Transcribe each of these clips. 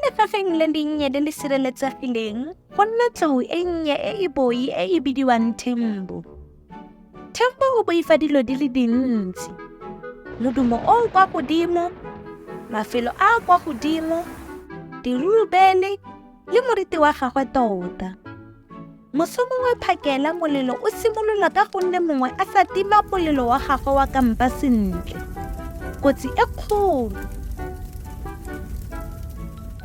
legageng le lennye le le sireletsegileng go nna tlou e nnye e e boi e e bidiwang Thembo. Thembo o boifa dilo di le dintsi. Modumo o o kwa godimo, mafelo a a kwa godimo, dirurubele le moriti wa gagwe tota. Moso mongwe phakela molelo o simolola ka gonne mongwe a sa tima molelo wa gagwe wa kampa sentle. Kotsi e kgolo.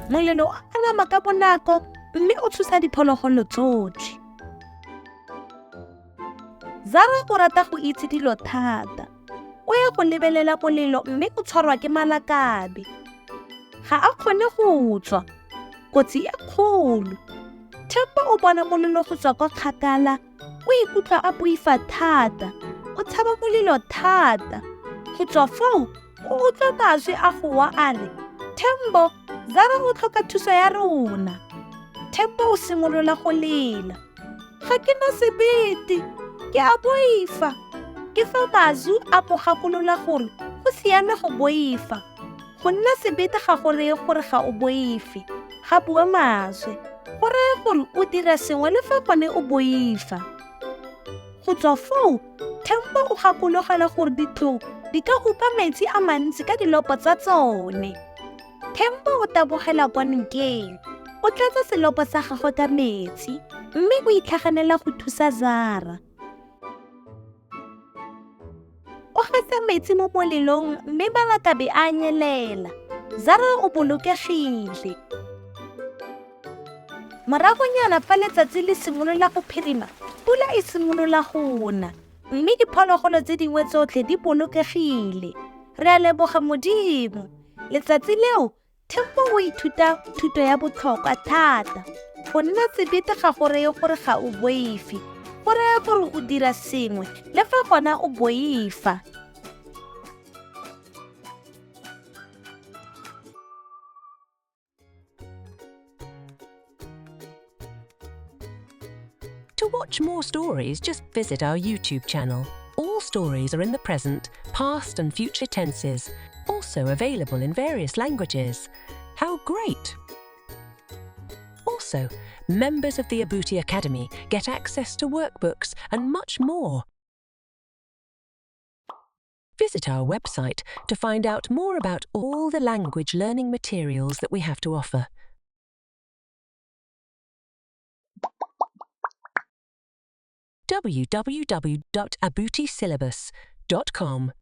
Molelo o anama ka bonako mme o tshosa diphologolo tsotlhe. Zara o rata go itse dilo thata. O ya go lebelela molelo mme o tshwarwa ke malakabe. Ga a kgone go tswa. Kotsi e kgolo. Themba o bona molelo go tswa kwa kgakala, o ikutlwa a boifa thata. O tshaba molelo thata. Go tswa foo, o utlwa maswe a goa a re, Thembo, Zara o tlhoka thuso ya rona. Thembo o simolola go lela. Ga ke na sebete, ke a boifa. Ke fa Mazu a mo gakolola gore go siame go boifa. Go nna sebete ga go reye gore ga o boife, ga bua Mazwe. Go raya gore o dira sengwe le fa gone o boifa. Go tswa foo, Themba o gakologelwa gore ditlou di ka upa metsi a mantsi ka dilopo tsa tsone. Themba o tabogela kwa nokeng, o tlatsa selopo sa gagwe ka metsi mme o itlhaganela go thusa Zara. O gasa metsi mo molelong mme malakabe a nyelela. Zara o bolokegile. Moragonyana fa letsatsi le simolola go phirima, pula e simolola go na mme diphologolo tse dingwe tsotlhe di bolokegile. Re a leboga Modimo. Letsatsi leo Thembo o ithuta thuto ya botlhokwa thata. Go nna sebete ga go reye gore ga o boife, go raya gore o dira sengwe le fa gona o boifa. To watch more stories, just visit our YouTube channel. All stories are in the present, past, and future tenses, also available in various languages. How great! Also, members of the Abuti Academy get access to workbooks and much more. Visit our website to find out more about all the language learning materials that we have to offer. www.abutisyllabus.com.